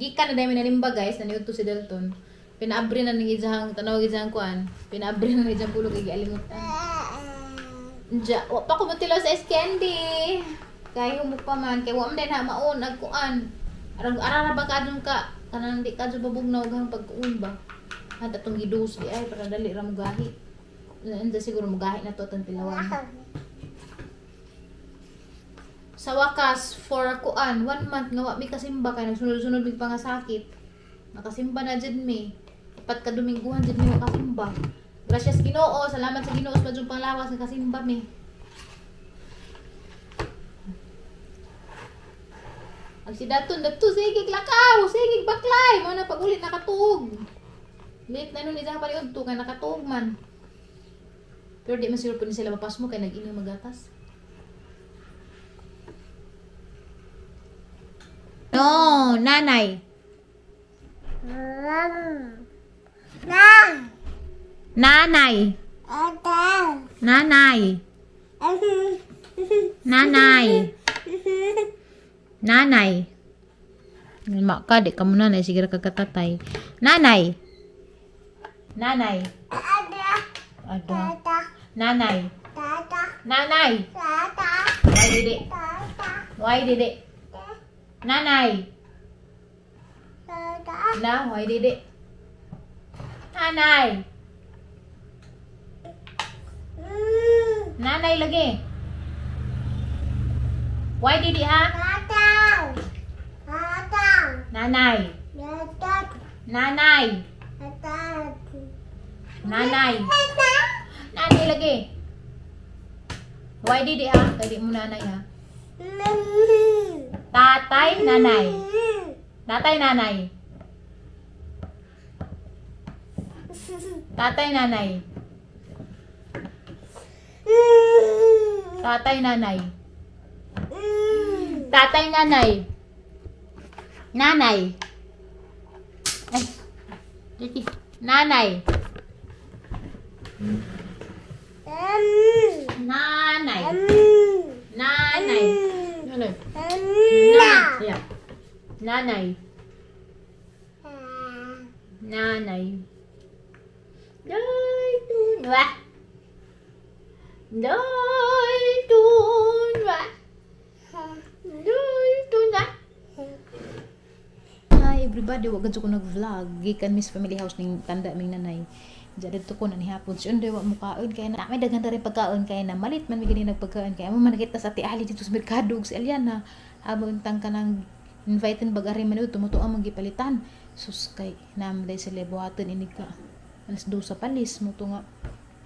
Gikan na dami nalimba guys, naniudto si Dalton. Pinaabri na ni ijang tanaw ijang kuan. Pinaabri na ni ijang pulog kay gialimutan. Diya, wa pa ko matilaw sa ice candy. Kay humok pa man kay wa man din ha maon ag kuan. Arang arara ba ka dun ka kanang di ka jud babugnaw og pagkuon ba. At atong gidus di ay para dali ra mo gahi. Anda siguro mo gahi na to atong tilawan. Sa wakas, for kuan, 1 month nga wa mi kasimba kay nagsunod-sunod mig pangasakit. Nakasimba na jud mi. 4 ka Domingguhan jud mi wa kasimba. Gracias Ginoo, salamat sa Ginoo sa madyong panglawas nga kasimba mi. Ang si Daton dadto sige lakaw, sige baklay, mo na pag ulit nakatuog. Late na nun isang paliudto kay nakatuog man. Pero di man siguro pud ni sila mapasmo kay nag-inom magatas. No, nanay. Nanay. Nanay. Nanay. Nanay. Ma ka, di ka mo nanay, sige ra ka katatay. Nanay. Nanay. Ada. Nanay. Nanay. Why did it? Why did it? Nanay. Na, why did it? Nanay. Nanay lagi. Why did it ha? Nanay. Nanay. Nanay. Nanay lagi. Why did it ha? Kaya di mo nanay ha? Tatay, nanay. Tatay, nanay. Tatay, nanay. Tatay, nanay. Tatay, nanay. Nanay. Ay. Dirty. Nanay. Nanay. Nanay. Nanay. Yeah. Nanay. Nanay. Dalton wa. Dalton wa. Dalton wa. Hi everybody, wa gadto ko nag-vlog. Gikan Miss Family House ning tanda ming nanay. Diya dito ko na nihapon. Si Unday wa mukaon kay na may daghan ta rin pagkaon kay na malit man mi gani nagpagkaon kay amo man nakita sa Ate Ali dito sa merkado ug si Aliana. Habang tang kanang inviten bagari man tumutuo ang gipalitan. Sus kay namlay sila buhaton inig ka. Alas 2 sa palis mo to nga.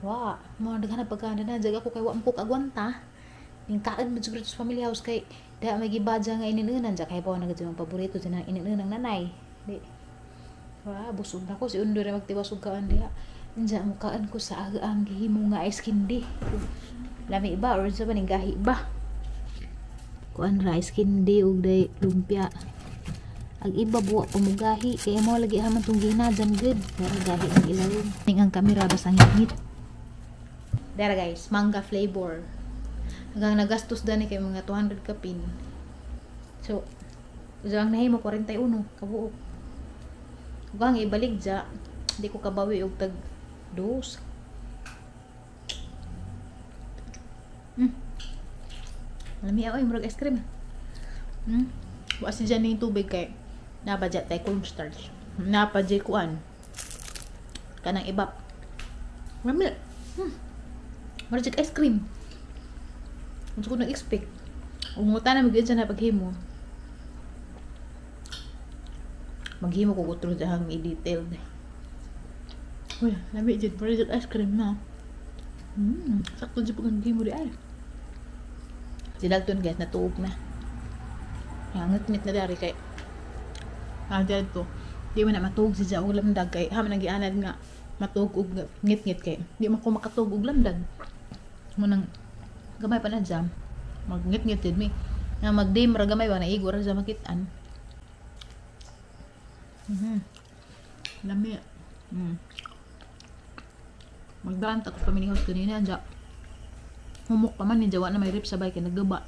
Wa, mo daghan na pagkaon na jag ako kay wa mo kagwanta. Ning kaon man siguro sa family house kay da may gibadya nga ininunan ja kay pa na gud paborito dyan ang ininunan nanay. Di. Wa, busog na ko si Unday ra magtiwas og kaon diha. Diyan mukaan ko sa ang gihimo nga ice candy. Lami ba or sa ba ning gahi ba? Kuan ra ice candy ug day lumpia. Ang iba buwa pamugahi kay mo lagi haman tong gihinajan gud. Pero gahi ang ilawom. Ning ang kamera basta ngit. Dara guys, mangga flavor. Hanggang nagastos dani kay mga 200 kapin. So, ang nahimo 41 kabuok. Ug ang ibalik ja, di ko kabawi og tag 2. Lami oy, murag ice cream. Wa si dyan ning tubig kay napa dya tay cornstarch. Napa dya kuan. Kanang ibap. Lami. Murag ice cream. Unsa ko nag-expect. Unguta na magyud sa paghimo. Maghimo ko utro dahang i-detailed. Uy, lami jud, murag ice cream na. Sakto jud pag maghimo di ay. Si Dalton guys natuog na. Ngit-ngit na dari kay dito. Di man na matuog si Jaw og lamdag kay ha man gianad nga matuog og ngit-ngit kay di man ko makatuog og lamdag. Mo nang gamay pa na jam. Magngit-ngit jud mi. Nga magdim ra gamay ba naigo ra sa makit-an. Lami. Magdaan ta ko family house kanina ja. Humok pa man ni jawa na may rip sabay kay nagaba.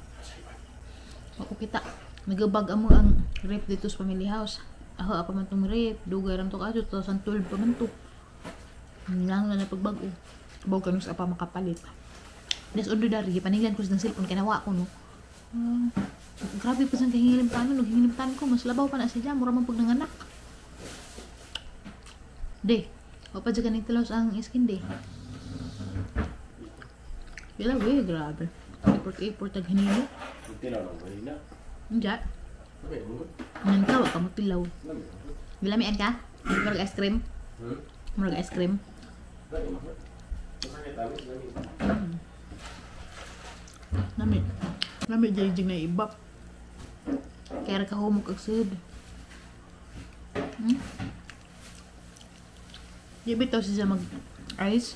Ako kita nagabag amo ang rip dito sa family house. Ako pa man tong rep, dugay ram to kaso 2012 pa man to. Lang na napagbag-o. Baw kanus pa makapalit. Des undo dari paninglan ko sa cellphone kay nawa ko no. Grabe pa sang kahingilimtanon, naghingilimtan ko mas labaw pa na siya, mura man pag nanganak. De, o pa dyan tilaws ang skin de. Bila we, grabe. Iport tag hinilo. Tilaw lang kanina. Unja. Okay, mo. Nan ka wa ka mo tilaw. Gilamian ka? Murag ice cream. Murag ice cream. Nami. Nami jay jing na ibap. Kaya ka humok og sud. Di bitaw siya mag ice.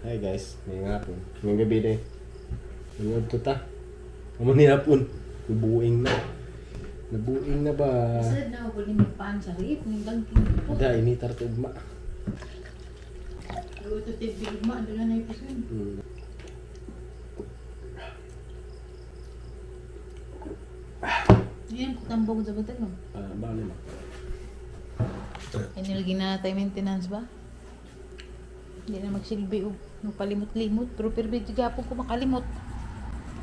Hi guys, ngayong hapon. Ngayong gabi na eh. Nanood to ta. Amo ni hapon. Nabuing na. Nabuing na ba? Sad na ako ni magpaan sa rip ning dangking po. Da, initar to ugma. Luto TV ugma dala na ipasun. Ngayon ko tambog sa batag no. Ah, ba na. Ay nilagay na tayo maintenance ba? Hindi na magsilbi og magpalimot-limot pero perbi gapon ko makalimot.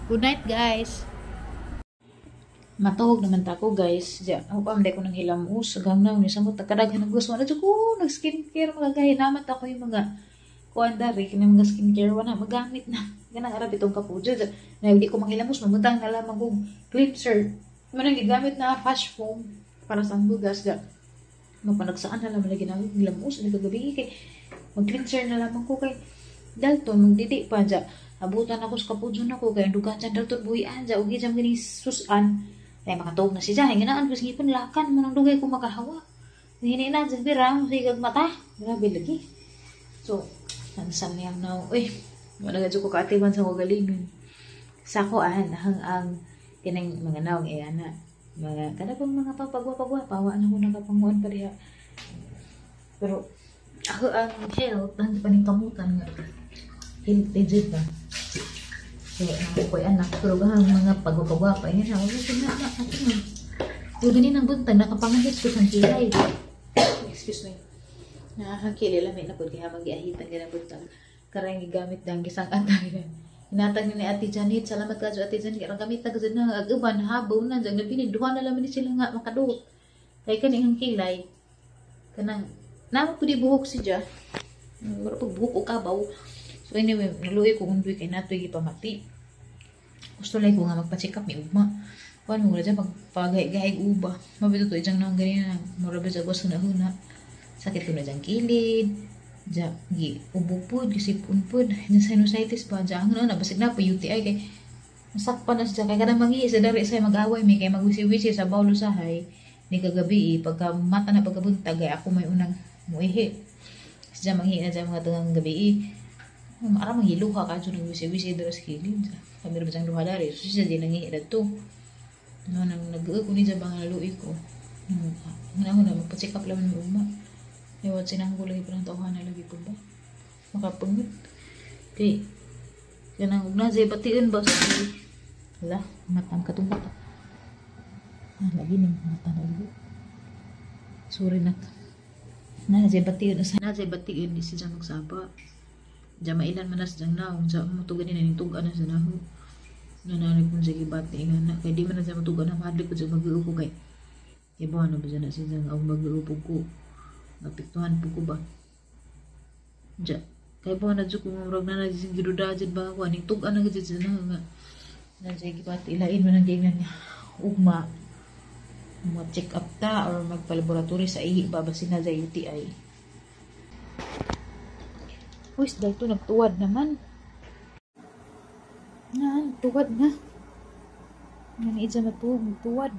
Good night guys. Matuhog naman ta ko guys. Diya, ako pa ko nang hilamos gang na ni samot kadaghan ng gusto na jud ko nag skincare mga gahinamat ako yung mga kuan dari kini mga skincare wala magamit na. Ganang arab itong kapudyo na hindi ko manghilamos mamutang na lamang kog cleanser. Mo nang gigamit na flash foam para sa bugas da. Mapanagsaan na lamang lagi na hilamos ni kagabi kay mag cleanser na lamang ko kay Dalton magdidi pa dya. Abutan ako sa kapudyo nako kay dugan sa Dalton buhian dya ugi dya gani susan. Ay makatuog na siya, hinginaan ko sa ngipon lakan mo nang dugay ko makahawa. Hini na dyan bira, sigag mata. Grabe lagi. So, nansam niyang now. Uy, wala gadyo ko kaatiban sa kagalingon. Sako ang ang kinang mga naong eh ana. Mga kada pang mga papagwa-pagwa, pawa na ko nakapanguan pa diha. Pero ako ang health, ang paningkamutan nga. Health legit ba? So, ako ko'y anak, pero ang mga pagwapagwapa, yun na, wala na, na, na, yung ganin ang buntag, nakapangahit ko sa kilay. Excuse me. Nakakakili, lamit na po, kaya mag-iahitan ka ng buntag. Karang gigamit na ang gisang atay. Hinatag ni Ate Janet, salamat ka Ate Janet, karang gamit na kasi na, ag-uban, habaw na, dyan nabinin, duha na laman ni sila nga, makaduot. Kaya kaning ang kilay, kanang, naman po di buhok siya. Mura pag buhok o kabaw. So anyway, naluwi ko kung duwi kay natoy gipamati. Gusto lang ko nga magpa-check up ni ugma. Kuan mo dyan pagpagay-gay uba. Mabito to ijang nang ganyan na mura ba sa gusto na huna. Sakit ko na dyan kilid. Dyan gi ubo pud, gisipon pud, na sinusitis pa dyan na basig na pa UTI kay masakpan na siya kay kanang mangi sa dari sa mag-away mi kay magwisi-wisi sa bawlo sahay ni kagabi pagka mata na pagkabuntag ay ako may unang muihi. Siya manghi na dyan mga tungang gabi. Mara manghiluha ka dyan nagwisi-wisi dara sa kilid. Kami rin siyang duha dari. So siya din nangihi to. No, nang nag-uwi ko niya bang naluwi ko. Una na magpa-check up lang ng uma. Iwat sinanggo lagi pa ng tauhan na lagi ko ba? Makapangot. Kay, kanang na siya bation ba sa wala, matang katungkot. Ah, lagi ning mata na lagi. Sorry nak. Na siya bation na siya bation di siya magsaba. Diyan mailan man na sa diyang naong, sa mutugan nila, yung tugan na sa naho. Nanalig mo siya gibati nga na, kaya di man na siya matugan na, mahadlik ko siya mag-uupo kay. Iba na ba siya na siya diyang ang mag-uupo ko. Napiktuhan po ko ba? Diyan, kaya ba na siya kung murag na na siya giduda dyan ba ako, aning tugan na siya siya na nga. Na siya gibati, ilain man ang giingnan niya. Ugma, ma-check up ta or magpa-laboratory sa ihi ba, basin na sa UTI. Uy, dahil ito nagtuwad naman. Nan, tuwad na. Yan, idya matuwad, nagtuwad.